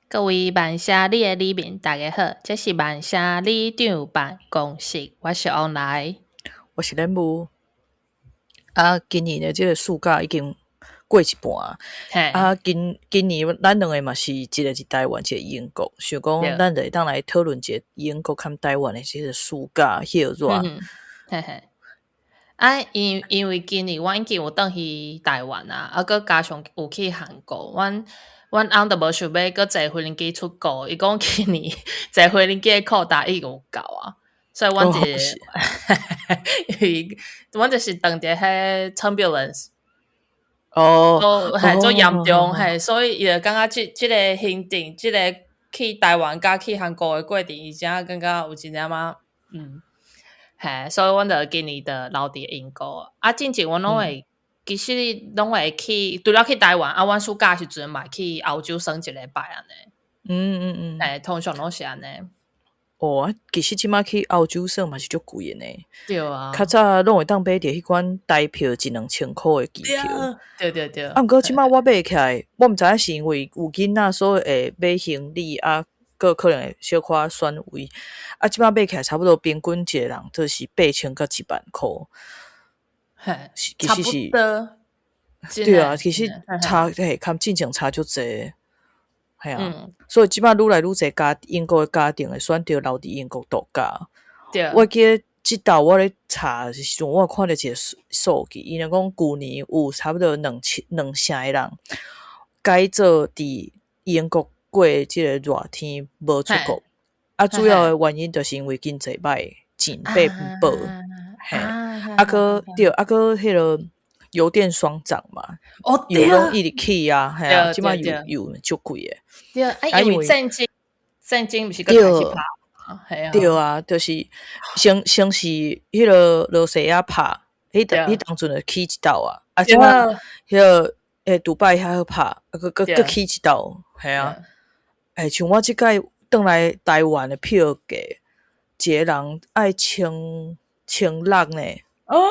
各位萬聲里的里民，大家好，這是萬聲里長辦公室，我是王來，我是任務。啊，今年的這个暑假已經過一半，啊，今年咱兩个嘛是一个佇台灣，一个英國，想講咱就會當來討論一下英國佮台灣的這个暑假彼熱。嘿嘿。啊，因為今年阮已經有轉去台灣啊，啊，閣加上有去韓國，阮翁就無想欲閣坐飛機出國，伊講今年坐飛機的扣打已經有夠啊，所以阮就是，因為阮就是當佇彼 turbulence，哦，嘿，足嚴重，嘿，所以伊就感覺這個行程，這个去台灣佮去韓國的過程，伊真正感覺有一點仔，嘿，所以阮就今年就留佇英國。啊，進前阮攏會，其實攏會去，除了去台灣，啊，阮暑假時陣嘛會去歐洲耍一禮拜按呢。嘿，通常攏是按呢。哦，其實這擺去歐洲耍嘛是足貴的呢。對啊。較早攏會當買著彼款台票一兩千箍的機票。對對對。啊，毋過這擺我買起來，我毋知影是因為有囡仔，所以會買行李啊，閣可能會小可選位。啊，這擺買起來差不多平均一個人就是8,000到1萬箍。嘿，其實是。差不多。對啊，其實差嘿，較進前差足濟。嘿啊，所以這擺愈來愈濟家英國的家庭會選擇留佇英國度假。我記得這晝我咧查的時陣，我有看著一个數據，伊就講舊年有差不多兩千兩成的人改做佇英國過這个熱天無出國。啊，主要的原因就是因為經濟歹，錢爬毋保。嘿，啊，閣對，啊，閣彼个油電雙漲嘛，油攏一直起啊，嘿啊，這擺油油足貴的。對，啊，因為戰爭，戰爭毋是閣開始拍，對啊，就是先是彼个羅西亞拍，彼當陣就起一道啊，啊，這擺彼个杜拜遐拍，啊，閣起一道，嘿啊，欸，像我這擺轉來台灣的票價，一個人愛千千六呢，哦，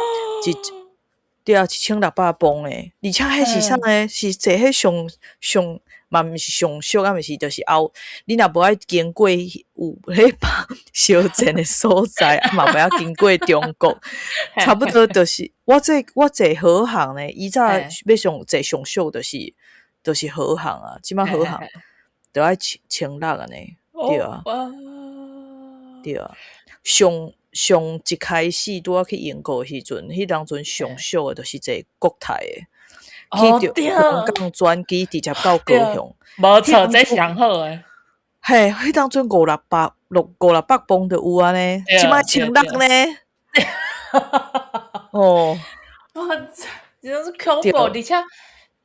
對啊，1600磅呢，而且彼是啥呢？是坐彼上上嘛毋是上俗，啊毋是就是後，你若無愛經過有彼拍相戰的所在，啊嘛袂曉經過中國，差不多就是我坐華航呢，以早欲上坐上俗就是華航啊，這擺華航著愛千千六按呢，對啊，對啊，上上一開始拄仔去英國的時陣，彼當陣上俗的就是坐國泰的，去著香港轉機直接到高雄，無錯，這上好的。嘿，彼當陣五六百六五六百磅就有按呢，這擺千六呢。哦，哇，真是恐怖，而且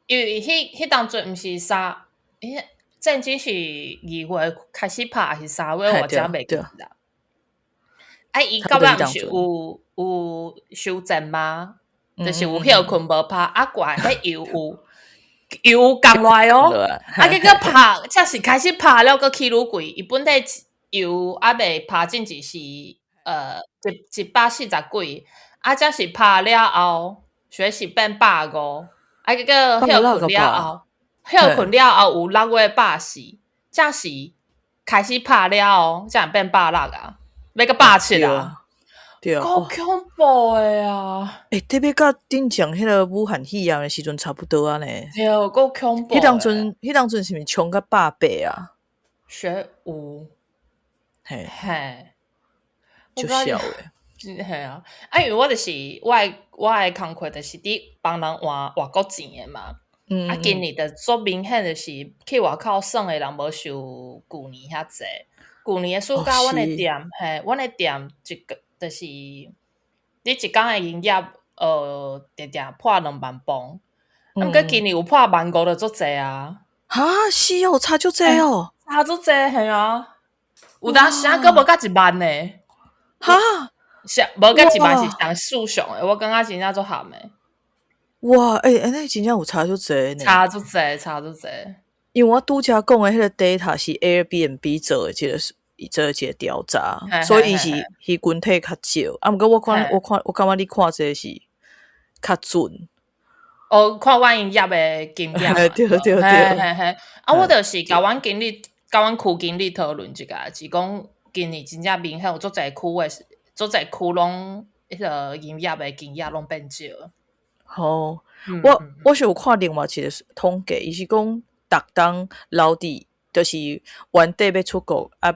因為彼當陣毋是三，彼戰爭是2月開始拍，還是3月？我真袂記啦。啊，伊到尾毋是有休戰嗎？就是有歇睏無拍，啊，怪彼油有降落來哦，啊，結果拍，才是開始拍了，閣起愈貴。伊本底油猶未拍進前是140幾，啊，這是拍了後，學是變150，啊，結果歇睏了後，歇睏了後有6月140，這是開始拍了後，才會變160啊，欲閣170啊！對啊，夠恐怖的啊！欸，特別佮頂前彼个武漢肺炎的時陣差不多按呢。對，夠恐怖。彼當陣是毋是衝到180啊？學有。嘿。嘿。足痟的。嘿啊，啊，因為我就是我的工課就是佇幫人換外國錢的嘛。啊，今年就足明顯就是去外口耍的人無像舊年遐濟。舊年的暑假，阮的店，嘿，阮的店一個就是你一工的營業，定定破2萬磅。啊，毋過今年有破1.5萬就足濟啊。哈，是哦，差足濟哦。差足濟，嘿啊。有當時啊，閣無到1萬呢。哈？上無到1萬是上數上的，我感覺真正足譀的。哇，欸，按呢真正有差足濟呢。差足濟，差足濟。因為我拄才講的彼個 data 是 Airbnb 做的，這个做一个調查，所以伊是彼群體較少。啊，毋過我感覺你看這个是較準。哦，看阮營業的經驗。對對對。嘿嘿，啊，我就是共阮經理佮阮區經理討論一下，是講今年真正明顯有足濟區的，足濟區攏彼个營業的金額攏變少。吼，我是有看另外一个統計，伊是講逐冬留佇就是原底欲出國啊，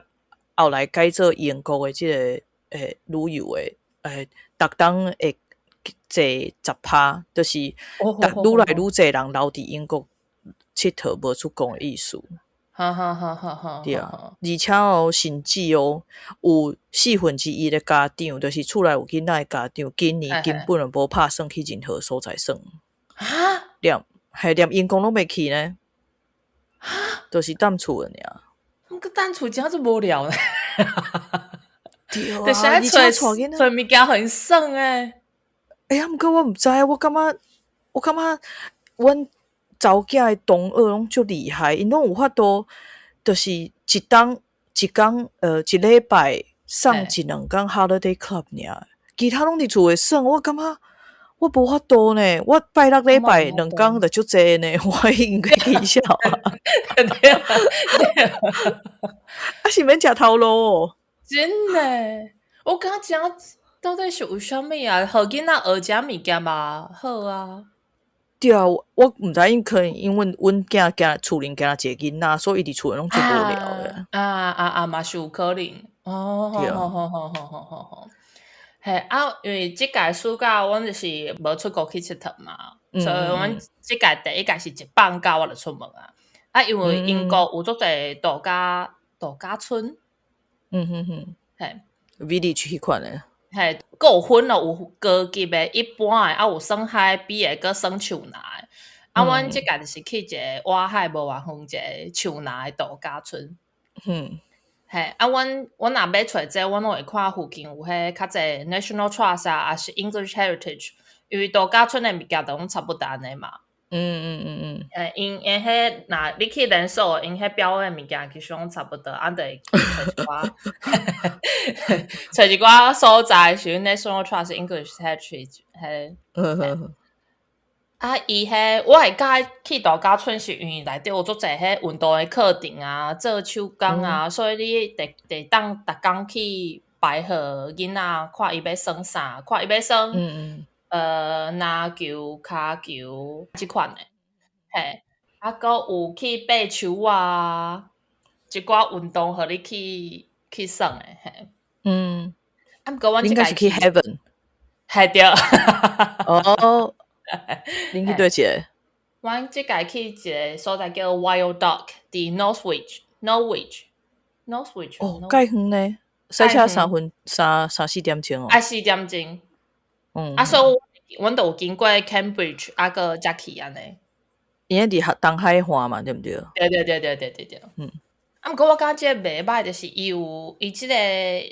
後來改做英國的這个旅遊的逐冬會濟10%，就是逐愈來愈濟人留佇英國𨑨迌無出國的意思。對啊，而且哦，甚至哦，有1/4的家長，就是厝內有囡仔的家長，今年根本就無拍算去任何所在耍。哈？連英國攏袂去呢？哈？就是踮厝的爾。毋過踮厝真足無聊呢。對啊，就是愛揣揣物件予𪜶耍的。欸，啊，毋過我毋知，我感覺阮查某囝的同學攏足厲害，𪜶攏有法度，就是一冬一工，一禮拜送一兩工 holiday club 爾，其他攏佇厝內耍。我感覺我無法度呢，我拜六禮拜兩工就足濟呢，我應該起痟啊。啊是免食頭路哦。真的，我感覺這到底是為啥物啊？予囡仔學這物件嘛好啊。對啊，我毋知𪜶可能因為阮囝囝厝裡敢若一個囡仔，所以伊佇厝內攏足無聊的。啊啊啊！嘛是有可能。哦，好好好好好好好。嘿啊，因為這屆暑假阮就是無出國去𨑨迌嘛，所以阮這屆第一屆是一放假我就出門啊。啊，因為英國有足濟度假村。嘿。 Village 彼款的。嘿，閣有分咯，有高級的、一般的，啊有耍海邊的，閣耍樹林的。啊，阮這屆就是去一個倚海無偌遠一個樹林的度假村。嘿，啊，阮若欲揣這個，阮攏會看附近有彼較濟 National Trust 啊，抑是 English Heritage，因為度假村的物件都攏差不多按呢嘛。𪜶𪜶彼若你去連鎖，𪜶彼表演物件其實攏差不多，啊，就會揣一寡所在是 National Trust、English Heritage 彼。啊，伊彼我會佮意去度假村，是因為內底有足濟彼運動的課程啊，做手工啊，所以你得當逐工去排予囡仔看伊欲耍啥，看伊欲耍籃球、跤球這款的，嘿，啊，閣有去爬樹啊，一寡運動予你去耍的，嘿。啊，毋過阮應該是去 Heaven。嘿對。哦，恁去佗一个？阮這屆去一個所在叫 Wild Duck，佇 Northwich，Northwich，Northwich。哦，蓋遠呢，駛車三分三三四點鐘哦。愛四點鐘。啊，所以阮都有經過 Cambridge，啊，閣才去按呢。伊彼佇東海岸嘛，對毋對？對對對對對對對。啊，毋過我感覺這個袂䆀，就是伊有伊這個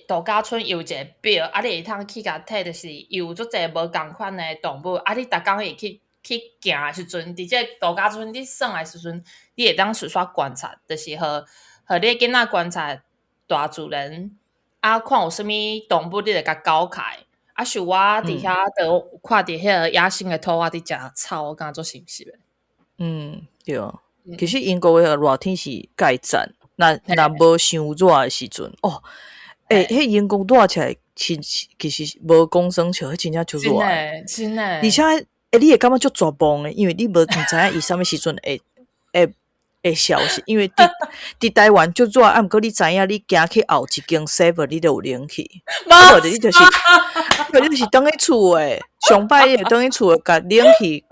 度假村有一個表，啊，你會通去共睇，就是伊有足濟無仝款的動物，啊，你逐工會去行的時陣，佇這個度假村你耍的時陣，你會當隨煞觀察，就是予予你的囡仔觀察大自然，啊，看有啥物動物，你會共勾起來。啊，像我佇遐就看著彼个野生的兔仔佇食草，我感覺足神奇的。嗯，對。其實英國的熱天是蓋讚，若若無傷熱的時陣，哦，欸，彼英國熱起來，其實無講耍笑，彼真正足熱的。真的，而且，欸，你會感覺足絕望的，因為你無毋知影伊啥物時陣會消失，因為佇台灣足熱，啊，毋過你知影，你行去後一間 seven 你就有冷氣，啊，無就你就是，你就是轉去厝的，上擺你會轉去厝的，共冷氣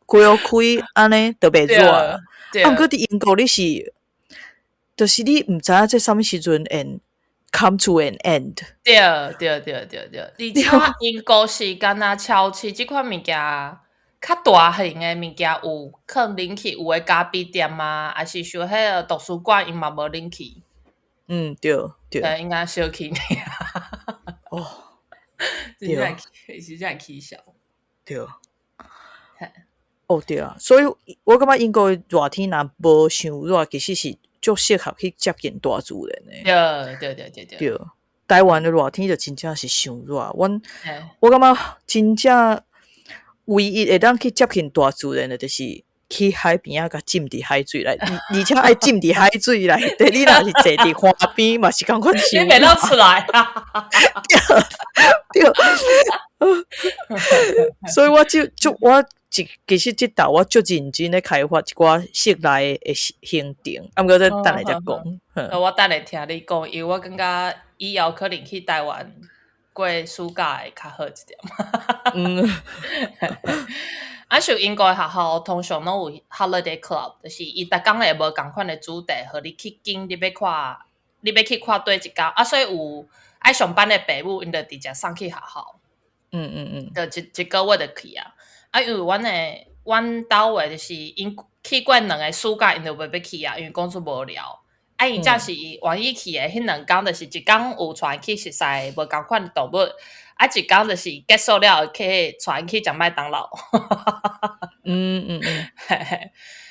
關開，按呢就袂熱。啊，毋過佇英國你是，就是你毋知影這啥物時陣會 come to an end。對對對對對，而且英國是敢若超市這款物件，較大型的物件有囥冷氣，有的咖啡店啊，抑是像彼个圖書館，𪜶嘛無冷氣。嗯，對對。應該小氣。哦，真正真正起痟。對。哦對啊，所以我感覺英國熱天若無傷熱，其實是足適合去接近大自然的。對對對對對。對，台灣的熱天就真正是傷熱，我感覺真正唯一會當去接近大自然的，就是去海邊仔，共浸佇海水內，而且愛浸佇海水內底。你若是坐佇岸邊嘛是仝款。你袂當出來。對，所以我就就我其實這道我足認真咧開發一寡室內的行程，啊，毋過這等下才講。我等下聽你講，因為我感覺以後可能去台灣過暑假會較好一點。啊，像英國的學校通常攏有 holiday club，就是伊逐工會無仝款的主題，予你去揀，你欲看，你欲去看佗一工。啊，所以有愛上班的爸母，𪜶就直接送去學校。就一個月就去啊。啊，因為阮的阮兜的，就是𪜶去過兩个暑假，𪜶就袂欲去啊，因為講足無聊。啊，𪜶才是願意去的，彼兩工就是一工有帶去熟似無仝款的動物，啊，一工就是結束了去帶去食麥當勞。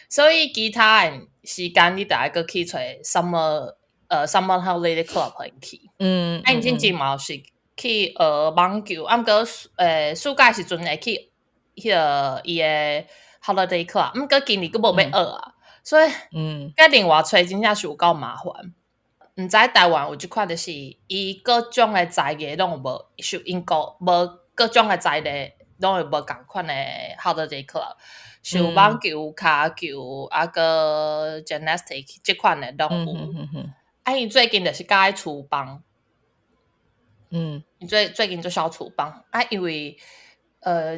所以其他的時間你著愛閣去揣 summer holiday club 予𪜶去。啊，𪜶進前嘛有是去學網球，啊，毋過暑假時陣會去彼个伊的 holiday club，毋過今年閣無欲學啊，所以佮另外揣真正是有夠麻煩。毋知台灣有這款，就是伊各種的才藝攏有無？像英國無各種的才藝攏會無仝款的 holiday club，像網球、跤球，啊閣 gymnastic 這款的攏有。啊，𪜶最近就是較愛廚房。最近做小廚房，啊，因為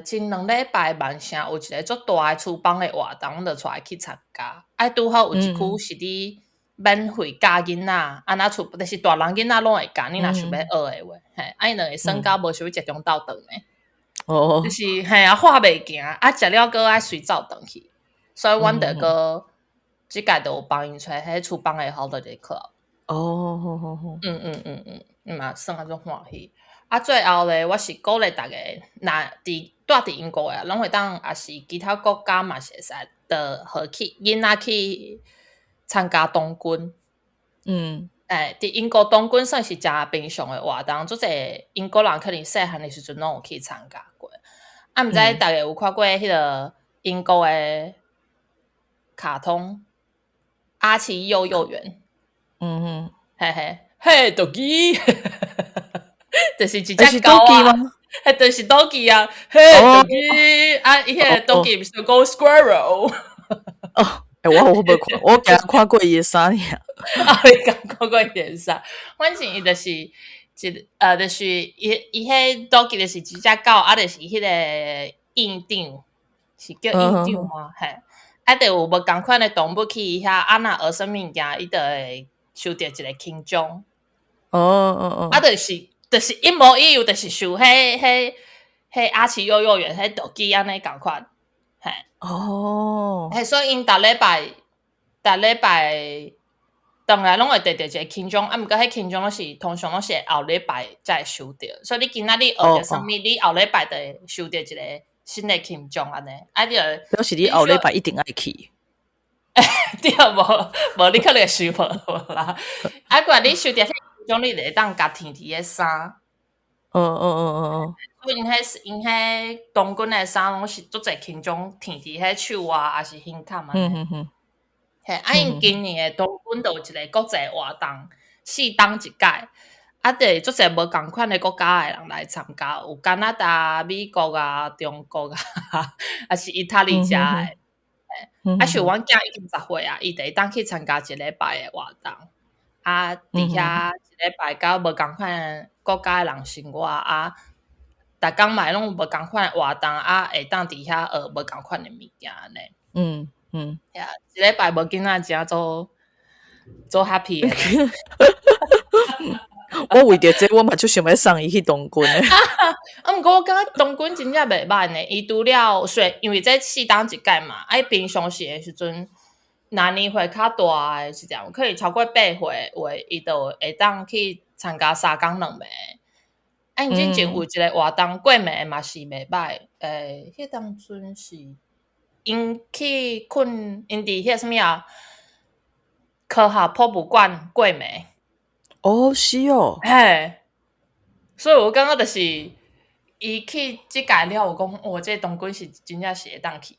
前2禮拜曼城有一個足大的廚房的活動，阮就帶去參加。啊，拄好有一區是你免費教囡仔，按怎廚，就是大人囡仔攏會教。你若想欲學的話，嘿，啊，𪜶兩个耍到無想欲食中晝頓呢。就是嘿啊，喝袂行，啊，食了閣愛隨走轉去，所以阮就閣這屆就有幫𪜶揣彼廚房的 holiday club。哦，好好好。嘛算啊足歡喜。啊，最後咧，我是鼓勵逐家，若佇住佇英國的，攏會當，抑是其他國家嘛是會使，就予去囡仔去參加童軍。欸，佇英國童軍算是誠平常的活動，足濟英國人可能細漢的時陣攏有去參加過。啊，毋知逐家有看過彼个英國的卡通《阿奇幼幼園》？嘿嘿，嘿，Doggy，就是一隻狗啊，彼就是 Doggy 啊，嘿，Doggy，啊，伊彼个 Doggy 毋是講 squirrel。哦，欸，我無看，我敢若看過伊的衫爾。啊，你敢看過伊的衫？反正伊就是一就是伊彼 Doggy 就是一隻狗，啊，就是彼个院長，是叫院長嗎？嘿，啊，就有無仝款的動物去遐，按怎學啥物件，伊就會收著一个勳章。啊，就是一模一樣，就是像彼阿奇幼幼園彼 Doggy 按呢仝款，嘿。嘿，所以𪜶逐禮拜轉來攏會摕著一个勳章，啊，毋過彼勳章攏是通常攏是後禮拜才會收著，所以你今仔日學著啥物，你後禮拜就會收著一个新的勳章按呢，啊，你就表示你後禮拜一定愛去。對，無你可能會收無啦。啊，過來你收著彼勳章，你就會當共添佇彼衫。所以𪜶彼童軍的衫攏是足濟勳章添佇彼手啊，抑是胸坎按呢。嘿，啊，𪜶今年的童軍就有一个國際活動，4冬一屆，啊，就足濟無仝款的國家的人來參加，有加拿大、美國啊、中國啊，抑是意大利遮的。啊，像阮囝已經10歲啊，伊就會當去參加一禮拜的活動，啊，佇遐一禮拜佮無仝款國家的人生活啊，逐工嘛攏有無仝款的活動，啊，會當佇遐學無仝款的物件按呢。呀，一禮拜無囡仔真做做 happy 的。我為著這，我嘛足想欲送伊去童軍的。啊，毋過我感覺童軍真正袂䆀呢。伊除了說，因為這4冬一屆嘛，啊，伊平常時的時陣，若年歲較大的是這樣，可能超過8歲的話，伊就會當去參加3工2暝。啊，𪜶進前有一个活動，過暝的嘛是袂䆀。彼當陣是𪜶去睏，𪜶佇彼个啥物啊？科學博物館過暝。哦，是哦。嘿，所以我感覺就是，伊去這屆了，有講，哇，這個童軍是真正是會當去。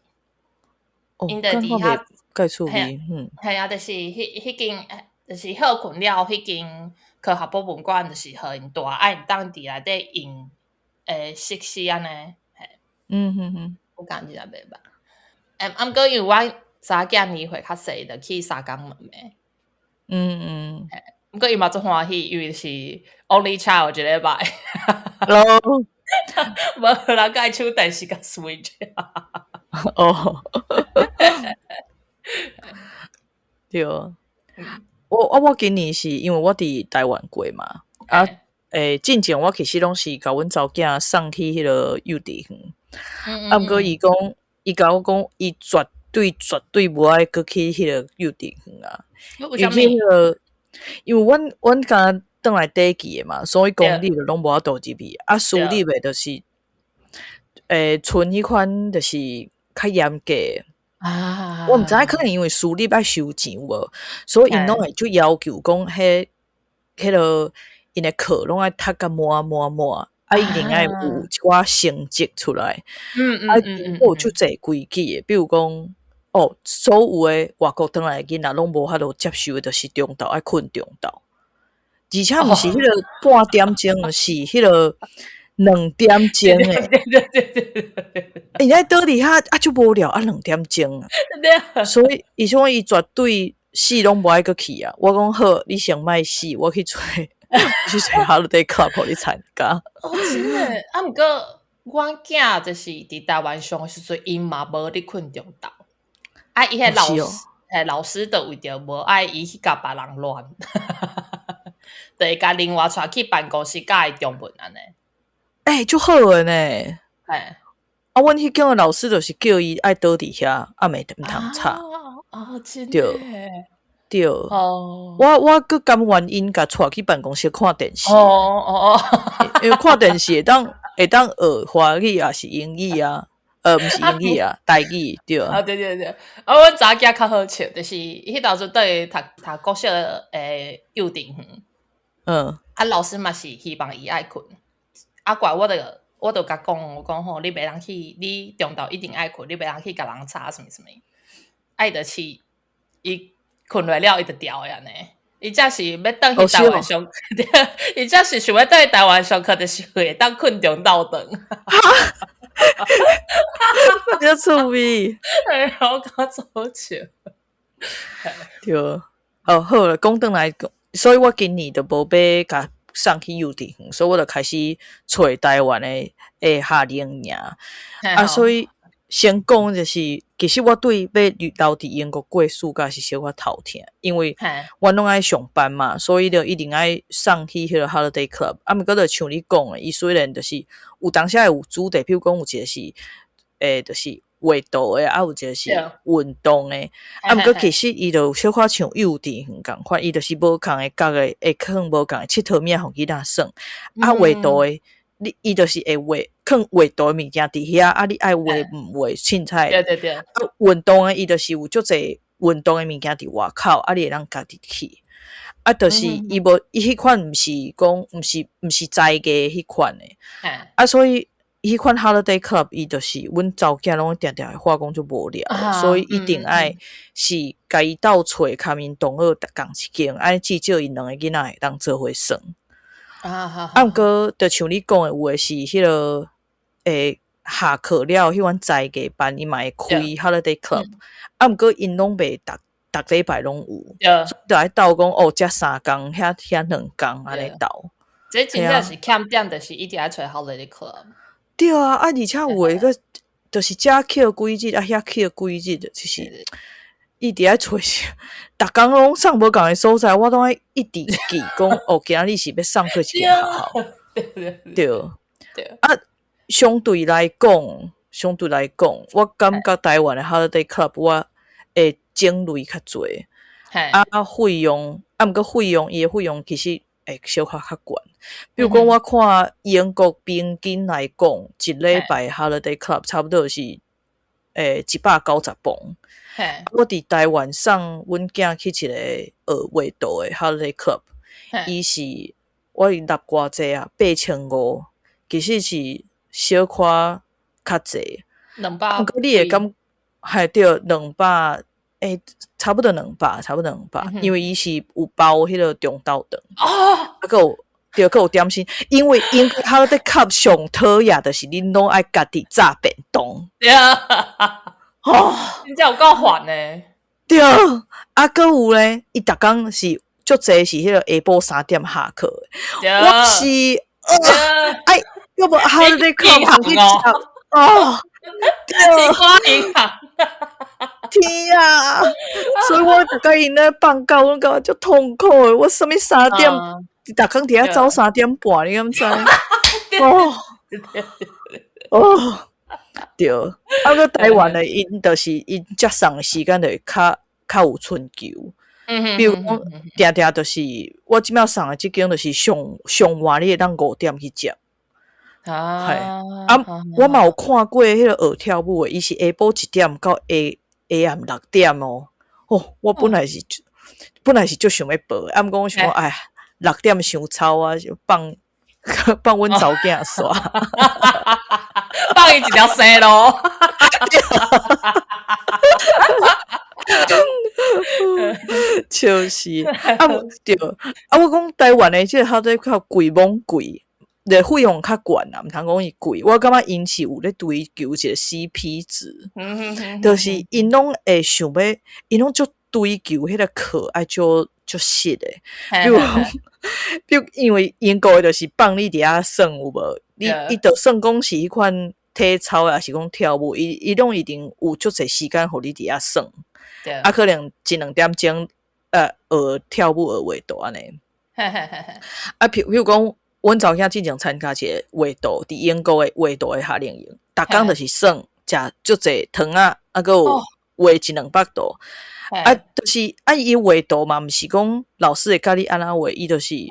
哦，𪜶就佇遐，蓋趣味，嗯，係啊，就是彼彼間，就是歇睏了，彼間科學博物館，就是予𪜶蹛，啊𪜶當佇內底用設施按呢，嘿，我感覺也袂歹。啊，毋過因為阮查某囝年歲較細，就去三工問的。毋過伊嘛足歡喜，因為是 only child 一禮拜。無人共伊搶電視佮 Switch。哦，對，我今年是因為我佇台灣過嘛，啊，進前我其實攏是共阮查某囝送去彼个幼稚園，啊，毋過伊講，伊共我講，伊絕對絕對無愛閣去彼个幼稚園啊，因為彼个，因為阮敢轉來短期的嘛，所以公立的攏無法度入去，啊，私立的就是，賰彼款就是較嚴格。啊，我毋知影，可能因為私立愛收錢無，所以𪜶攏會就要求講，彼个𪜶的課攏愛讀甲滿滿滿，啊，一定愛有一寡成績出來。啊，有足濟規矩的，比如講，哦，所有的外國轉來的囡仔攏無法度接受的，就是中晝愛睏中晝，而且毋是彼个半點鐘，是彼个2點鐘的。欸，你佇佇遐啊，足無聊啊，2點鐘啊，所以伊說伊絕對死攏無愛閣去啊。我講好，你先莫死，我去揣，我去揣 holiday club 予你參加。哦，真的，啊，毋過阮囝就是佇台灣上的時陣，𪜶嘛無咧睏中晝。啊，伊彼老師，彼老師就為著無愛伊去共別人亂，就會共另外帶去辦公室教伊中文按呢。欸，足好的呢。嘿。啊，阮彼間的老師就是叫伊愛倒佇遐，啊，袂毋通吵。哦，真的。對。哦。我閣甘願𪜶共帶去辦公室看電視。因為看電視會當學華語抑是英語啊，毋是英語啊，台語對。啊，對對對，啊，阮查某囝較好笑，就是彼當陣佇讀讀國小的幼稚園。啊，老師嘛是希望伊愛睏。啊，怪我就共講，我講吼，你袂當去，你中晝一定愛睏，你袂當去共人吵啥物啥物。啊，伊就試，伊睏落了，伊就牢的按呢。伊才是欲轉去台灣上，伊才是想欲轉去台灣上課，就是會當睏中晝頓。哈，真趣味。哎，我感覺好笑。對，哦，好啦，講轉來，所以我今年就無欲共送去幼稚園，所以我就開始揣台灣的夏令營。啊，所以先講就是，其實我對欲留佇英國過暑假是小可頭疼，因為阮攏愛上班嘛，所以就一定愛送去彼个 holiday club。啊，毋過就像你講的，伊雖然就是有當時會有主題，比如講有一個是，就是畫圖的，啊，有一個是運動的。啊，毋過其實伊就小可像幼稚園仝款，伊就是無仝的角的，會囥無仝的𨑨迌物仔予囡仔耍。啊，畫圖的，你伊就是會畫，囥畫圖的物件佇遐，啊，你愛畫毋畫，凊彩。啊，運動的伊就是有足濟運動的物件佇外口，啊，你會當家己去。啊，就是伊無伊彼款毋是講，毋是才藝彼款的。啊，所以彼款 holiday club 伊就是阮查某囝攏定定會話講足無聊，所以一定愛是共伊鬥揣，共𪜶同學仝一間，按呢至少𪜶兩个囡仔會當做伙耍。啊，毋過就像你講的，有的是彼个下課了，彼款才藝班，伊嘛會開 holiday club，啊，毋過𪜶攏袂逐逐禮拜攏有，就愛鬥講哦，遮三工，遐遐2工按呢鬥。這真正是欠點，就是一定愛揣 holiday club。對啊，啊，而且有的閣就是遮抾幾日，啊，遐抾幾日，就是一直愛揣，逐工攏送無仝的所在，我攏愛一直記講哦，今仔日是欲送佗一間學校。對啊，相對來講，我感覺台灣的 holiday club 我會種類較濟，啊，費用，啊，毋過費用，伊的費用其實會小可較懸。比如講，我看英國平均來講，一禮拜 holiday club 差不多是190磅。我佇台灣送阮囝去一個學畫圖的 holiday club，伊是我納偌濟啊，8500，其實是小可較濟。兩百。毋過你會感係對，兩百，欸，差不多兩百，差不多兩百，因為伊是有包彼个中晝頓。啊，閣有對，閣有點心，因為英國校的較上討厭就是恁攏愛家己炸便當。對啊，哦，真正有夠煩的。對，啊，閣有咧，伊逐工是足濟是彼个下晡3點下課。我是，哎，閣無校咧靠去食哦。對，銀行。天啊！所以我逐工𪜶咧放假，我感覺足痛苦的。我啥物三點，逐工佇遐走3點半，你敢知？哦哦，對。啊，閣台灣的𪜶就是𪜶接送的時間就會較較有春秋。比如講，定定就是我這擺送的這間，就是上上晚你會當5點去接。係啊，我嘛有看過彼个學跳舞的，伊是下晡1點到下下暗6點哦。哦，我本來是足想欲報的，啊，毋過我想講，哎，6點傷吵啊，就放放阮查某囝煞，放伊一條生路。就是，啊，對，啊，我講台灣的這個校底較貴罔貴。的費用較懸啊，毋通講伊貴。我感覺𪜶是有咧追求一個 CP 值，就是𪜶攏會想欲，𪜶攏足追求彼個課愛足足實的。比如因為英國的就是放你佇遐耍有無？你伊就算講是彼款體操，抑是講跳舞，伊伊攏一定有足濟時間予你佇遐耍。啊，可能一兩點鐘，學跳舞學畫圖按呢。啊，譬如講，阮查某囝進前參加一個畫圖，佇英國的畫圖的夏令營，逐工就是耍，食足濟糖仔，啊，閣有畫一兩百圖。啊，就是啊，伊畫圖嘛，毋是講老師會教你按怎畫，伊就是予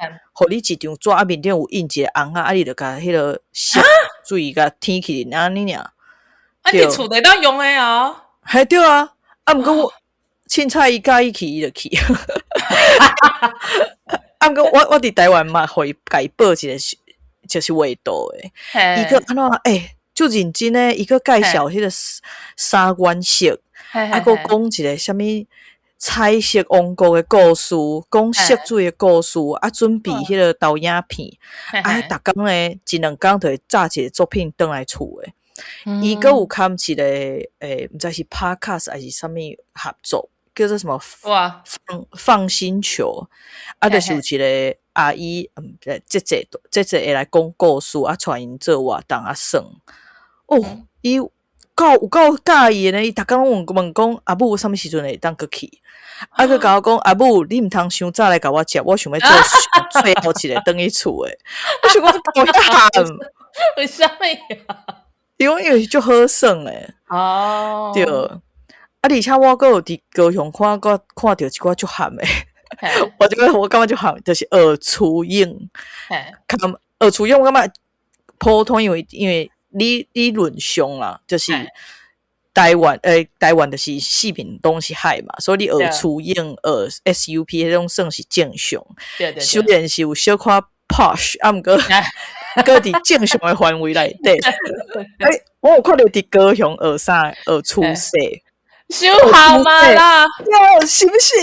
你一張紙啊，面頂有印一個紅仔，啊，你就共彼个色水共添起按呢爾。啊，佇厝會當用的啊？嘿，對啊，啊，毋過我凊彩伊佮意去，伊就去。啊，毋過我佇台灣嘛，予伊共伊報一個就是畫圖的，伊閣按怎欸，足認真的，伊閣介紹彼個三原色，啊，閣講一個啥物彩色王國的故事，講色水的故事，啊，準備彼個投影片，啊，逐工咧一兩工就會紮一個作品轉來厝的。伊閣有堪一個欸，毋知是 podcast 還是啥物合作，叫做什麼放放星球，啊，就是有一個阿姨，姐姐姐姐會來講故事，啊，帶𪜶做活動啊耍。哦，伊夠有夠佮意的呢，伊逐工攏問講阿母啥物時陣會當閣去，啊，閣共我講阿母，你毋通傷早來共我接，我想欲做最後一個轉去厝的。我想講夠遐喊，為啥物啊？伊講因為足好耍的。哦，對。啊，而且我閣有佇高雄看過看著一寡足譀的，我這個我感覺足譀，就是學廚影。看學廚影，我感覺普通，因為理理論上啦，就是台灣欸，台灣就是四面攏是海嘛，所以你學廚影、學 SUP 彼種算是正常。雖然是有小可 posh，啊，毋過閣佇正常的範圍內底。欸，我有看著佇高雄學啥學廚師。傷譀啊啦！對，是毋是？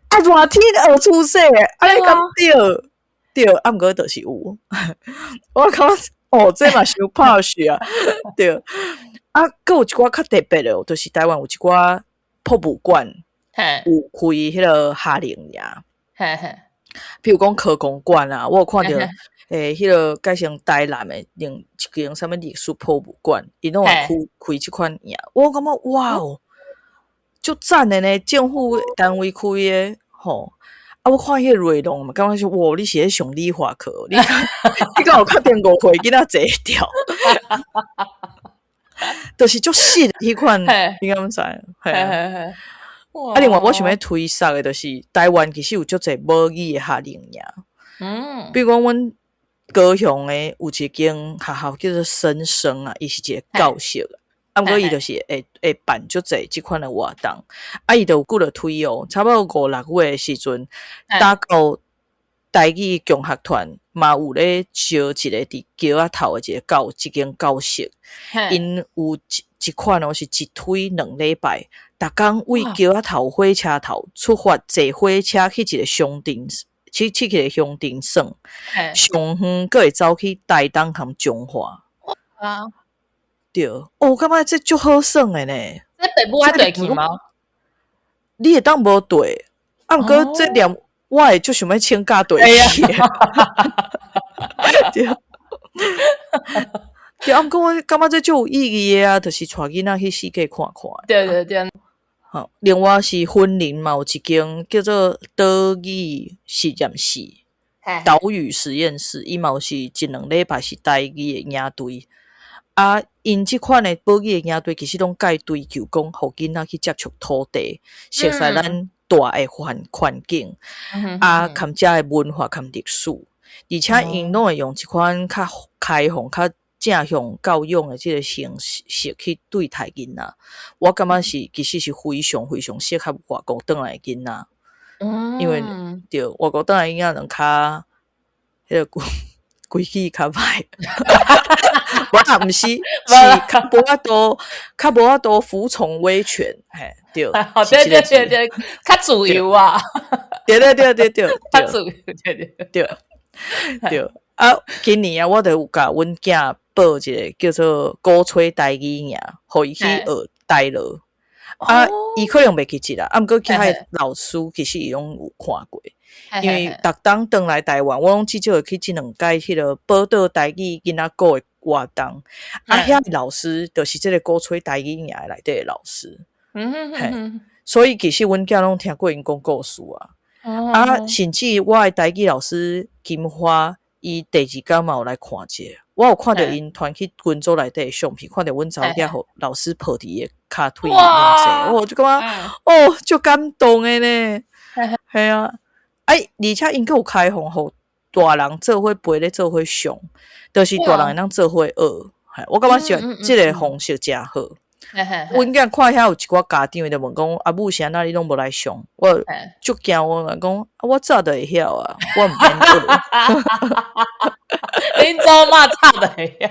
啊，熱天學廚師，按呢敢對？對，啊，毋過就是有。我感覺哦，這嘛傷 posh 啊！對。啊，閣有一寡較特別的，就是台灣有一寡博物館有開彼个夏令營。譬如講科工館啊，我有看著欸，彼个改成台南的另一間啥物歷史博物館，𪜶攏有開開這款營，我感覺哇哦，足讚的呢！政府單位開的吼，啊，我看彼个內容嘛，感覺說哇，你是咧上理化課，你你敢有確定5歲囡仔坐會牢？就是足實彼款，你敢知？嘿啊。啊，另外我想欲推捒的，就是台灣其實有足濟母語的夏令營。比如講，阮高雄的有一間學校叫做新生啊，伊是一個教室，啊，毋過伊就是會辦足濟這款的活動，啊，伊就有幾落推哦，差不多5、6月的時陣，打到台語共學團嘛有咧招一個佇橋仔頭的一間教室，𪜶有一款哦，是一推2禮拜，逐工為橋仔頭火車頭出發，坐火車去一個鄉鎮，去一個鄉鎮耍，上遠閣會走去台東和彰化。對，哦，我感覺這足好耍的呢。這爸母愛綴去嗎？你會當無綴，啊，毋過這連我會足想欲請假綴去。對，對，啊，毋過我感覺這足有意義的啊，就是帶囡仔去四界看看。對對對。好，另外是雲林嘛有一間叫做島語實驗室，島語實驗室，伊嘛有是一兩禮拜是台語的營隊。啊，𪜶這款的保育的營隊，其實攏蓋追求講，予囡仔去接觸土地，熟悉咱蹛的環境，啊，含遮的文化含歷史，而且𪜶攏會用一款較開放、較正向教養的這个形式去對待囡仔。我感覺是其實是非常非常適合外國轉來的囡仔，因為對外國轉來囡仔，能較彼个規矩較歹，無啦，毋是，是較無法度服從威權，嘿，對，對對對對，較自由啊，對對對對對，較自由，對對對對。啊，今年啊，我就有共阮囝報一个叫做鼓吹台語營，予伊去學台樂。啊，伊可能袂記得啦，啊，毋過其他老師其實伊攏有看過。因為逐冬轉來台灣，我攏至少會去這兩屆彼个寶島台語囡仔鼓的活動。啊，遐老師就是這个鼓吹台語營內底的老師。嘿，所以其實阮囝攏聽過𪜶講故事啊。啊，甚至我的台語老師金花，伊第二工嘛有來看者，我有看著𪜶傳去群組內底的相片，看著阮查某囝予老師抱佇伊的跤腿裡面，我就感覺哦，足感動的呢。係啊，哎，而且𪜶閣有開放予大人做伙陪咧做伙上，就是大人會當做伙學。我感覺這个方式誠好。阮囝看遐有一寡家長，伊就問講：阿母是按怎你攏無來上？我足驚，我講啊，我早就會曉啊，我毋免學。恁祖媽早就會曉。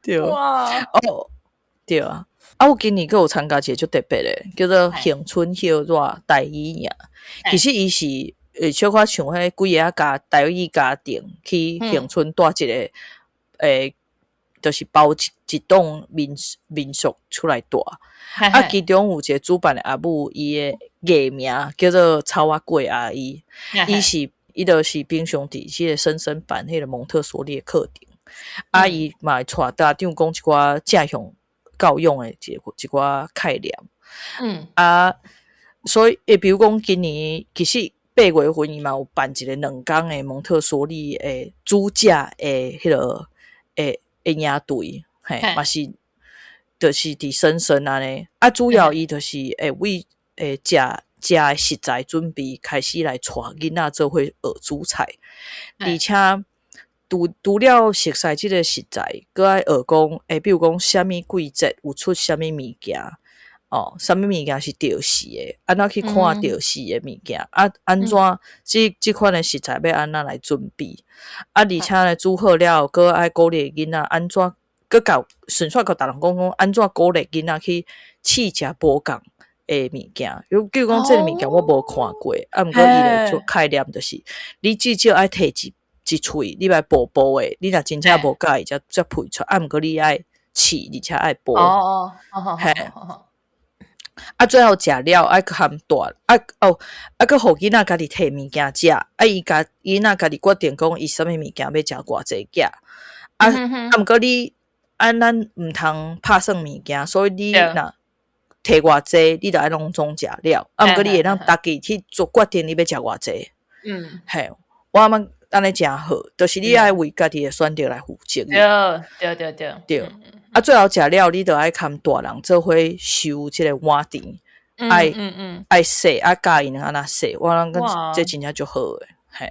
對。對。哦，對啊。啊，我今年閣有參加一個足特別的，叫做恆春歇熱台語營。其實伊是會小可像彼幾个家台語家庭去恆春蹛一个，就是包一棟民宿出來蹛。啊，其中有一個主辦的阿母，伊的藝名叫做草仔粿阿姨，伊就是平常佇這个莘莘辦彼个蒙特梭利的課程。啊，伊嘛會帶家長講一寡正向教養的一寡概念。啊，所以，比如講今年其實8月份伊嘛有辦一个2工的蒙特梭利的主駕的彼个的營隊，嘿，嘛是，就是佇莘莘按呢。啊，主要伊就是會為食食的食材準備開始來帶囡仔做伙學煮菜，而且除了熟悉這个食材，閣愛學講，比如講啥物季節有出啥物物件，哦，啥物物件是著時的，按怎去看著時的物件，啊，按怎這款的食材欲按怎來準備，啊，而且呢，煮好了後，閣愛鼓勵囡仔按怎，閣教順紲閣逐人講講按怎鼓勵囡仔去試食無仝的物件，比如講這个物件我無看過，啊，毋過伊就做概念就是，你至少愛提一喙，你愛薄薄的，你若真正無佮意，才噴出來，啊，毋過你愛試，而且愛薄。嘿。啊，最後食了愛含大，啊哦，啊，閣予囡仔家己提物件食，啊，伊家囡仔家己決定講伊啥物物件欲食偌濟寄，啊，啊，毋過你啊，咱毋通拍算物件，所以你若提偌濟，你就愛攏總食了，啊，毋過你會當家己去做決定，你欲食偌濟。嘿，我感覺按呢誠好，就是你愛為家己的選擇來負責。對對對對。啊，最後食了，你就愛含大人做伙收這个碗澱，愛愛洗，愛教𪜶按怎洗，我感覺這真正足好的，嘿。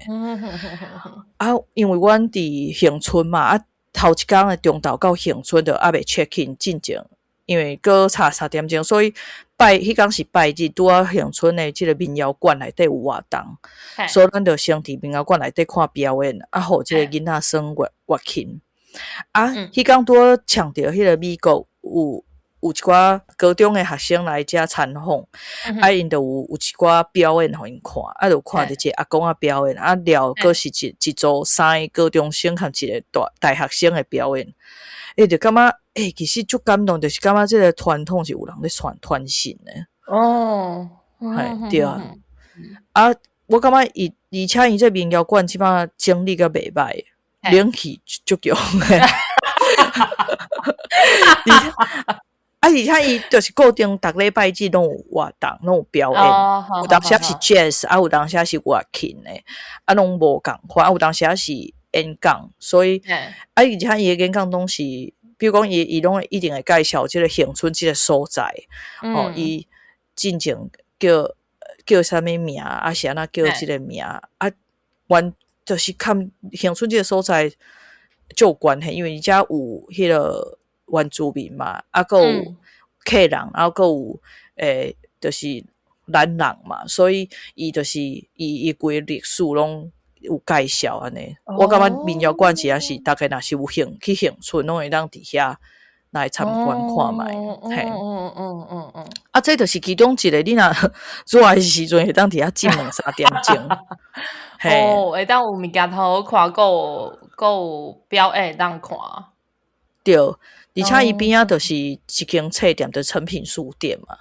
啊，因為阮佇恆春嘛，啊，頭一工的中晝到恆春就猶未 check in 進前，因為閣差3點鐘，所以拜彼工是拜日，拄仔恆春的這個民謠館內底有活動，所以咱就先佇民謠館內底看表演，啊，予這個囡仔耍月月琴。啊，彼工拄仔搶著彼個美國有一寡高中的學生來遮參訪，啊，𪜶就有一寡表演予𪜶看，啊，就看著一個阿公仔表演，啊，了閣是一組三個高中生和一個大學生的表演，欸，就感覺欸，其實足感動，就是感覺這個傳統是有人咧傳傳承的。哦，嘿，對啊，啊，我感覺伊，而且伊這民謠館這擺整理甲袂䆀，冷氣足強的。啊，而且伊就是固定逐禮拜日攏有活動，攏有表演。有當時是 jazz，啊，有當時是樂琴的，啊，攏無仝款。啊，有當時是演講，所以啊，而且伊的演講攏是，比如講伊伊攏會一定會介紹這個恆春這個所在，哦，伊進前叫啥物名，啊是按怎叫這個名，啊，阮就是佮恆春這個所在就有關係，因為伊遮有彼個原住民嘛，啊，閣有客人，啊，閣有就是咱人嘛，所以伊就是伊伊規個歷史攏有介紹按呢。我感覺民謠館其實是逐家若是有興去恆春，攏會當佇遐來參觀看覓。嘿，啊，這就是其中一個，你若熱的時陣會當佇遐浸兩三點鐘。哦，會當有物件通好看，閣有表演會當看。對，而且伊邊仔就是一間冊店，就誠品書店嘛。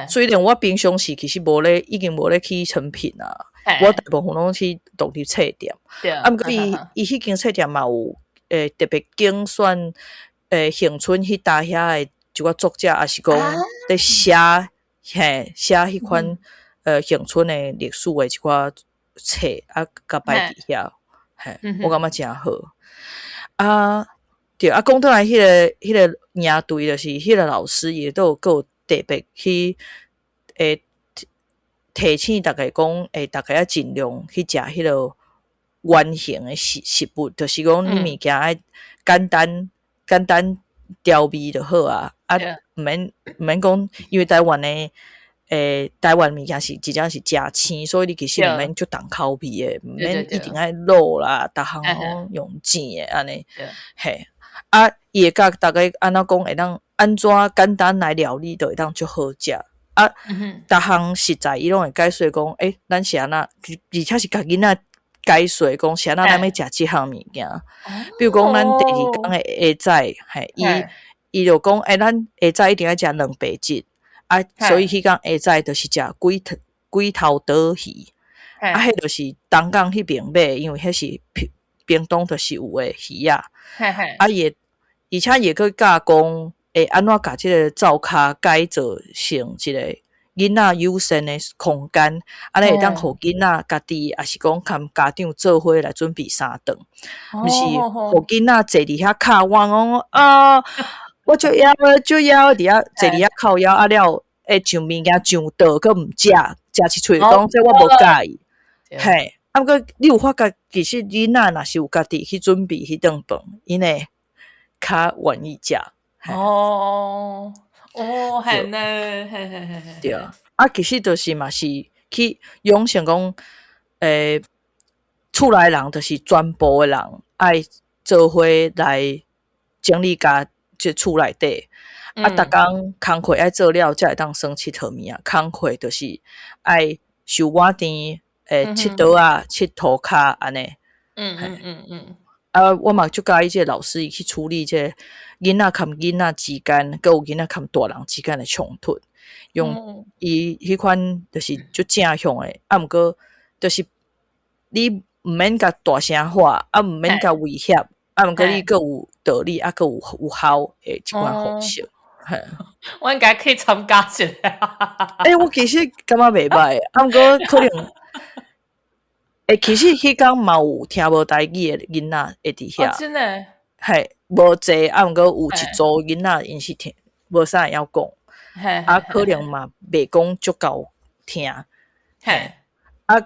雖然我平常時其實無咧，已經無咧去誠品啊。我大部分攏去獨立冊店。啊，毋過伊伊彼間冊店嘛有特別揀選恆春彼搭遐的一寡作者，抑是講咧寫嘿寫彼款恆春的歷史的一寡冊啊，共擺佇遐。嘿，我感覺誠好。啊，對啊，講轉來彼個營隊，就是彼個老師伊都有閣有特別去提醒逐家講，逐家愛盡量去食彼個原型的食物，就是講你物件愛簡單簡單調味就好啊，啊，毋免講，因為台灣的台灣物件是真正是誠鮮，所以你其實毋免足重口味的，毋免一定愛滷啦，逐項攏用煎的按呢，嘿，啊，伊會教逐家按怎講會當按怎簡單來料理，就會當足好食。啊，逐項食材伊攏會解說講，咱是按怎，而且是共囡仔解說講是按怎咱欲食這項物件。比如講，咱第二工的下早，嘿，伊伊就講，咱下早一定愛食蛋白質，啊，所以彼工下早就是食鬼頭刀魚，啊，彼就是東港彼爿買，因為彼是屏東就是有的魚仔，啊，伊會，而且伊會閣教講，會按怎共這個灶跤改造成一個囡仔友善的空間，按呢會當予囡仔家己，抑是講共家長做伙來準備三頓，毋是予囡仔坐佇遐敲碗講啊，我足枵的，足枵，佇遐坐佇遐靠腰啊了，上物件上桌，閣毋食，食一喙講這我無佮意，嘿，啊毋過你有發覺，其實囡仔若是有家己去準備彼頓飯，𪜶會較願意食。哦哦，係呢，嘿嘿嘿嘿。對啊，啊，其實就是嘛是去養成講，厝內人就是全部的人愛做伙來整理家這厝內底，啊，逐工工課愛做了，才會當耍𨑨迌物仔。工課就是愛收碗撙，拭桌仔、拭塗跤按呢。啊，我嘛足佮意這個老師伊去處理這個囡仔佮囡仔之間，閣有囡仔佮大人之間的衝突，用伊彼款就是足正向的，啊，毋過就是你毋免共大聲喊，啊，毋免共威脅，啊，毋過你閣有道理，啊，閣有效的這款方式。我應該去參加一下。我其實感覺袂䆀，啊，毋過可能。其實彼工嘛有聽無台語的囡仔會佇遐。真的？嘿，無濟，啊，毋過有一組囡仔𪜶是聽無啥會曉講，啊，可能嘛袂講足夠聽。啊，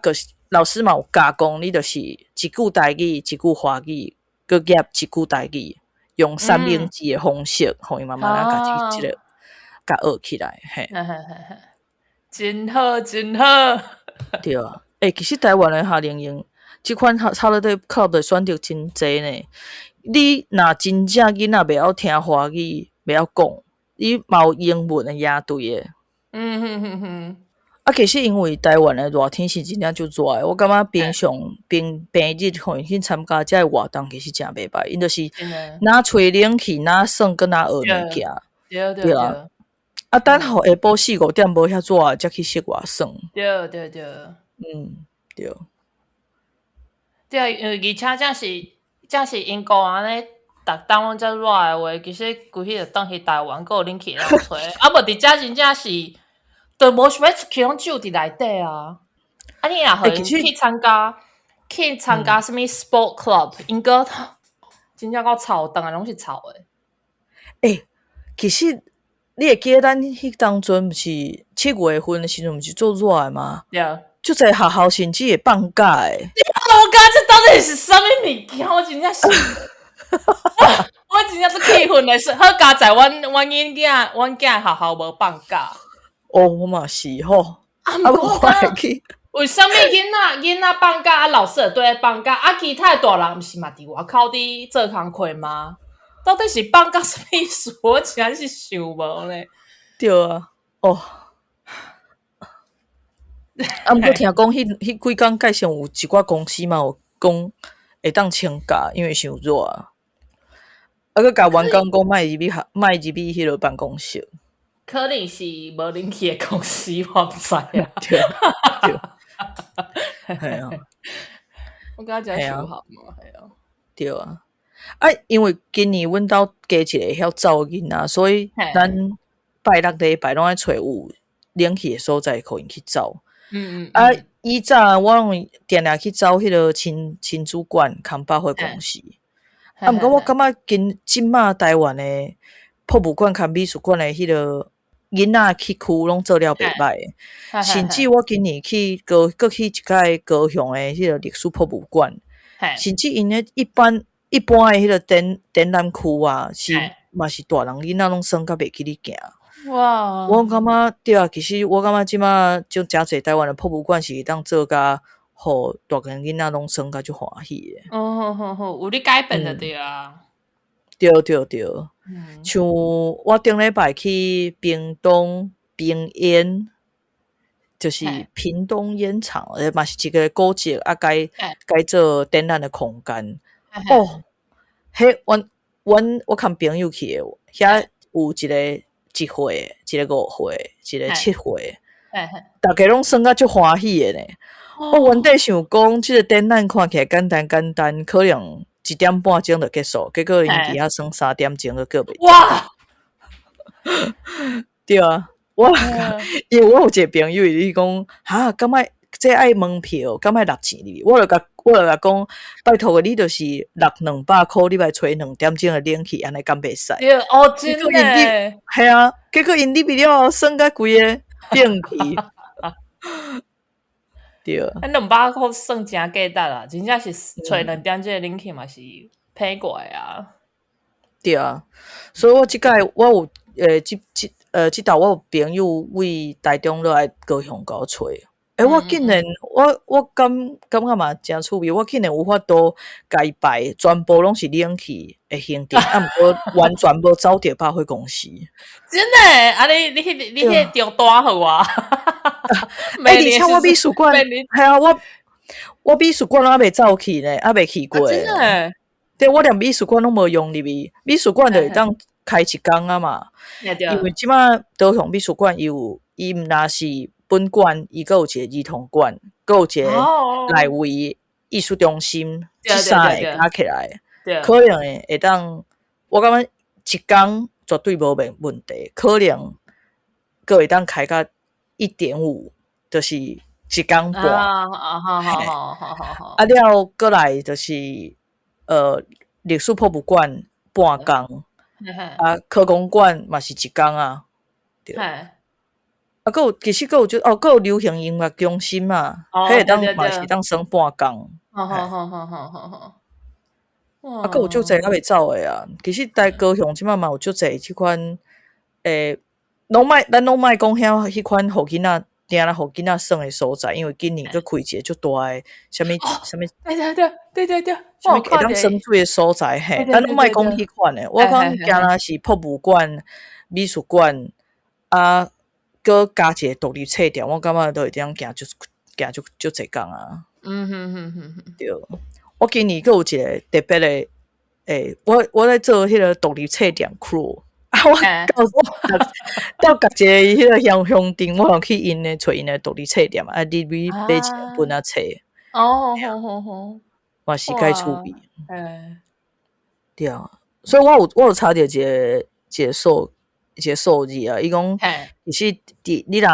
就是老師嘛有教講，你就是一句台語，一句華語，閣夾一句台語，用三明治的方式，予𪜶慢慢仔共這個。共學起來，嘿。真好，真好。對啊，欸，其實台灣的夏令營，這款 holiday club 的選擇真濟呢。你若真正囡仔袂曉聽華語，袂曉講，你嘛有英文的營隊的。啊，其實因為台灣的熱天是真正足熱的，我感覺平常平平日予𪜶去參加這个活動，其實誠袂䆀。𪜶就是若吹冷氣，若耍，閣若學物件。對啊。啊，等予下晡四五點無遐熱，才去室外耍。對。對啊，因為而且這是英國按呢，逐冬攏遮熱的話，其實規日就轉去台灣，閣有冷氣會當吹。啊，無佇遮真正是，就無想欲出去，攏住佇內底啊。啊，你若予𪜶去參加啥物 sport club，𪜶閣真正夠臭，轉來攏是臭的。欸，其實你會記得咱彼當陣毋是7月份的時陣，毋是足熱的嗎？對。足濟學校甚至會放假的。我感覺這到底是啥物物件？我真正是，我真正足氣憤的是，好佳哉，阮囝學校無放假。哦，我嘛是吼。啊，毋過我會記。為啥物囡仔放假，啊，老師會綴放假，啊，其他的大人毋是嘛佇外口佇做工課嗎？到底是放假啥物意思？我真正是想無呢。對啊，哦。啊，毋過聽講，彼幾工蓋上有一寡公司嘛有講會當請假，因為傷熱啊。啊，閣共員工講莫入去學，莫入去彼个辦公室。可能是無冷氣的公司，我毋知啊。對對。係啊。我感覺這樣好嘛，係啊。對啊。啊，因為今年阮兜加一個會曉走的囡仔，所以咱拜六禮拜攏愛揣有冷氣的所在，予𪜶去走。啊，以早我攏定定去走彼个親子館崁百貨公司。啊，毋過我感覺今這馬台灣的博物館佮美術館的彼个囡仔去區攏做了袂䆀。甚至我今年去高，閣去一擺高雄的彼个歷史博物館，甚至𪜶的一般的彼个展覽區啊，是嘛是大人囡仔攏耍甲袂記得行。哇！我感覺對啊，其實我感覺這馬就誠濟台灣的博物館是會當做甲，予大人囡仔攏耍甲足歡喜的。哦，好好好，有咧改變就對啊。對對對，像我頂禮拜去屏東屏煙，就是屏東煙廠，嘛是一個古蹟，啊改做展覽的空間。哦，彼阮我共朋友去的，遐有一個1歲，一個5歲，一個7歲，逐家攏耍甲足歡喜的呢。我原底想講，這個展覽看起來簡單簡單，可能一點半鐘就結束，結果𪜶佇遐耍3點鐘，閣過袂。哇！對啊，我因為我有一個朋友，伊講，哈，敢愛這愛門票，敢愛納錢入去？我就共講，拜託個，你就是納200箍，你來吹2點鐘的冷氣，按呢敢袂使？對，哦，真的。係啊，結果𪜶入去了後，耍甲規个變去。對啊，200箍算誠價值啦，真正是吹2點鐘的冷氣嘛是歹過的啊。對啊，所以我這擺我有這道我有朋友為台中落來高雄共我揣。欸，我竟然我感覺嘛誠趣味，我竟然有法度共伊排，全部攏是冷氣的行程，啊，毋過完全無走著百貨公司。真的？啊你彼張單予我。欸，而且我美術館，係啊，我美術館攏猶未走去呢，猶未去過。真的？對，我連美術館攏無用入去，美術館就會當開一工啊嘛。因為這馬高雄美術館伊有，伊毋但是本館，伊閣有一個兒童館，閣有一個內圍藝術中心，這三個加起來，可能會當，我感覺一工絕對無問題，可能閣會當開到1.5，就是一工半。啊，好好好好好好。啊了，閣來就是歷史博物館半工，啊，科工館嘛是一工啊。對。啊，閣有其實閣有就哦，閣有流行音樂中心嘛，彼會當嘛是當耍半工。好好好好好好好。啊，閣有足濟猶未走的啊。其實台高雄這馬嘛有足濟這款攏莫，咱攏莫講遐彼款予囡仔定咧予囡仔耍的所在，因為今年閣開一個足大的啥物啥物，對對對對對對，啥物會當耍水的所在嘿，咱攏莫講彼款的，我講敢若是博物館、美術館啊，閣加一個獨立冊店，我感覺都會當行足行足足濟工啊。嗯哼哼哼哼，對，我今年閣有一個特別的，我咧做彼個獨立冊店 crew。啊！我到到共一个彼个鄉鄉鎮，我有去𪜶的揣𪜶的獨立冊店，啊，你去買一本仔冊。哦，好好好，嘛是介趣味。對啊，所以我有查著一個數字啊，伊講其實佇你若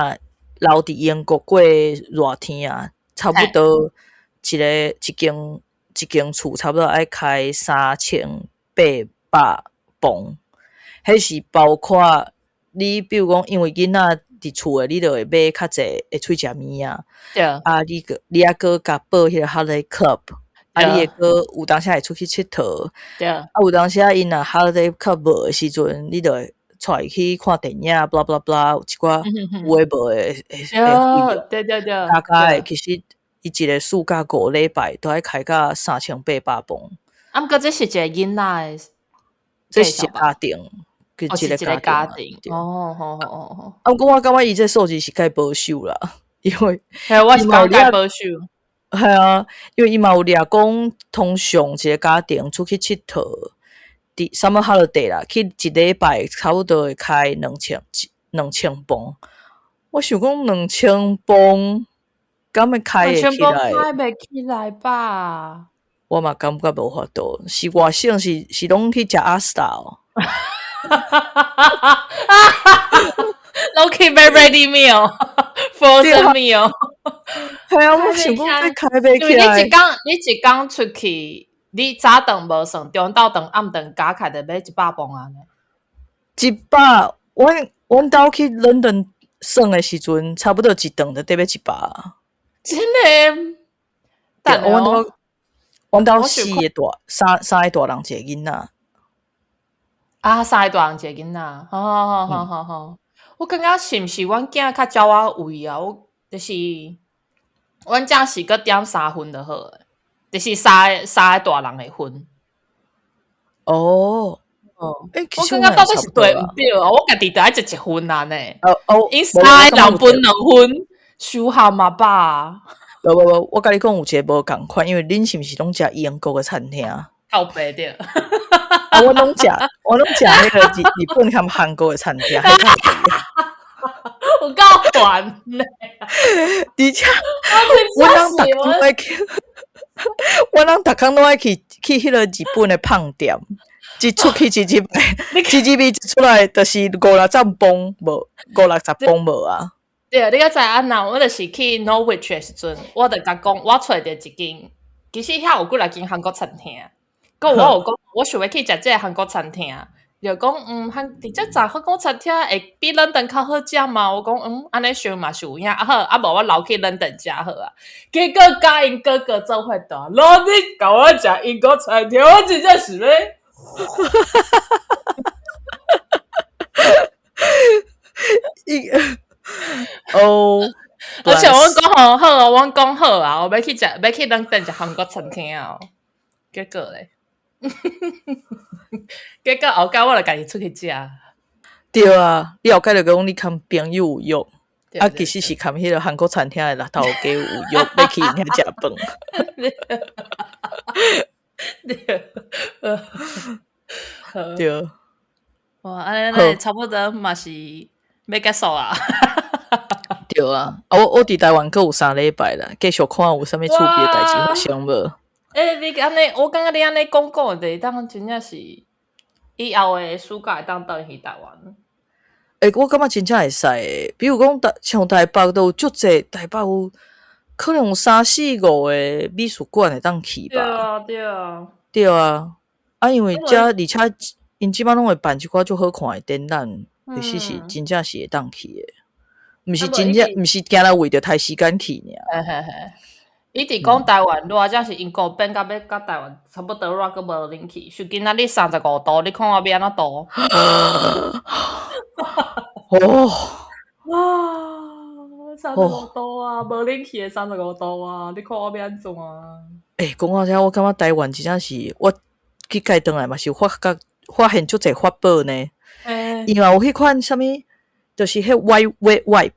留佇英國過熱天啊，差不多一个一間厝差不多愛開3800磅。彼是包括你，比如講，因為囡仔佇厝的，你就會買較濟會喙食物仔。啊，你猶閣共報彼個 holiday club，啊，你會閣有當時會出去𨑨迌。啊，有當時啊，𪜶若 holiday club 無的時陣，你就會帶伊去看電影，blah blah blah，有一寡有的無的的費用。加加的，其實伊一個暑假5禮拜都愛開到3800磅。啊，毋過這是一個囡仔的，這是一個家庭。哦，是一個家庭。哦，好好好好。啊，毋過我感覺伊這數字是較保守啦，因為嘿，我是講較保守。係啊，因為伊嘛有掠講，通常一個家庭出去𨑨迌，佇 summer holiday 啦，去一禮拜差不多會開2000磅。我想講兩千磅，敢會開會起來？開袂起來吧？我嘛感覺無法度，是外省是攏去食 Asda 哦。哈哈哈哈攏去買 ready meal，frozen meal。係啊，我想講這開袂起來。你一工你一工出去，你早頓無算，中晝頓、暗頓加起來就買100磅啊？一百，阮兜去倫敦耍的時陣，差不多一頓就得欲一百。真的？對，阮兜四個大三個大人一個囡仔。啊，三個大人一個囡仔，好好好好好。我感覺是毋是阮囝較鳥仔胃啊？我就是阮遮是閣點三份就好，就是三個大人的份。哦，哦，欸，我感覺到底是對毋對啊？我家己著愛食一份啊呢。哦哦，𪜶三個人分兩份，傷譀啊吧？無無無，我共你講有一個無仝款，因為恁是毋是攏食英國的餐廳？靠北對。啊，我攏食彼個日本含韓國的餐廳。有夠煩咧！而且阮翁逐工攏愛去彼個日本的麭店，一出去一入來，一入去一出來就是五六十磅無，五六十磅無啊。對，你敢知按怎？我就是去 Norwich 的時陣，我就共講，我揣著一間，其實遐有幾若間韓國餐廳。閣我有講，我想欲去食這个韓國餐廳，就講嗯，韓佇這站韓國餐廳會比倫敦較好食嗎？我講嗯，按呢想嘛是有影，啊好，啊無我留去倫敦食好啊。結果佮𪜶哥哥做伙蹛，攏你共我食英國餐廳，我真正是欲。哦，而且我講好好啊，我講好啊，我欲去食，欲去倫敦食韓國餐廳哦。結果咧，結果後蓋我就家己出去食。對啊，你後蓋就講你共朋友有約，啊，其實是共彼個韓國餐廳的頭家有約，欲去𪜶遐食飯。對，對。哇，按呢差不多嘛是欲結束啊。對啊，啊我佇台灣閣有3禮拜啦，繼續看有啥物趣味的代誌發生無？欸，你按呢，我感覺你按呢講講的，當真正是以後的暑假會當轉去台灣。欸，我感覺真正會使欸，比如講像台北都有足濟，台北有可能有三四五個美術館會當去吧。對啊，對啊。對啊，啊，因為遮而且𪜶這擺攏會辦一寡足好看的展覽，其實是真正是會當去的，毋是真正，毋是驚來為著刣時間去爾。嘿嘿嘿。伊直講台灣熱，這是英國變甲欲佮台灣差不多熱，閣無冷氣。像今仔日35度，你看我欲按怎度？哦，哇，35度啊，無冷氣的三十五度啊，你看我欲按怎啊？欸，講到這，我感覺台灣真正是，我去蓋轉來嘛是發覺發現足濟法寶呢。伊嘛有彼款啥物，就是彼 wet wipe，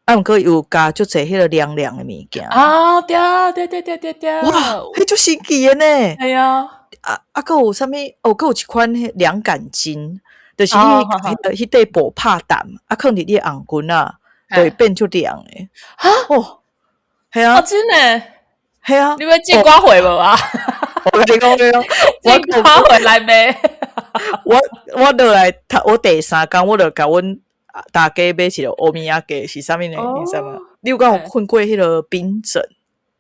啊，毋過有加足濟彼个涼涼的物件。啊，對對對對對對。哇，彼足神奇的呢。係啊。啊啊，閣有啥物？哦，閣有一款彼涼感巾，就是你彼塊布拍澹，啊，囥佇你的頷頸仔，就會變足涼的。哈？哦，係啊。哦，真的？係啊。你欲寄瓜回無啊？我共你講，我寄瓜回來賣。我落來，我第三工我就共阮大家買一个烏米仔雞，是啥物呢？你知無？你有敢有睏過彼个冰枕？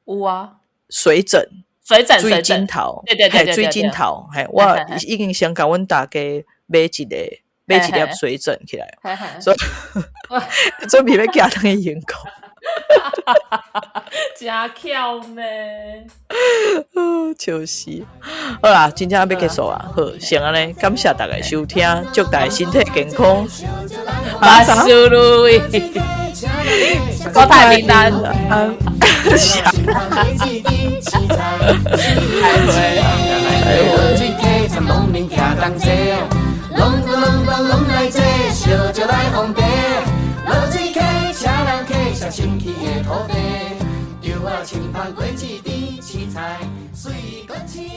有啊。水枕。水枕，水晶頭，對對對對水晶頭，嘿，我已經先共阮大家買一个，買一粒水枕起來，所以準備欲寄轉去英國。真巧呢，笑死！好啦，真正欲結束啊，好，先按呢，感謝大家收聽，祝大家身體健康，萬事如意，國泰民安。再會。清氣的土地，稻仔青芳果子甜，凊彩水果青。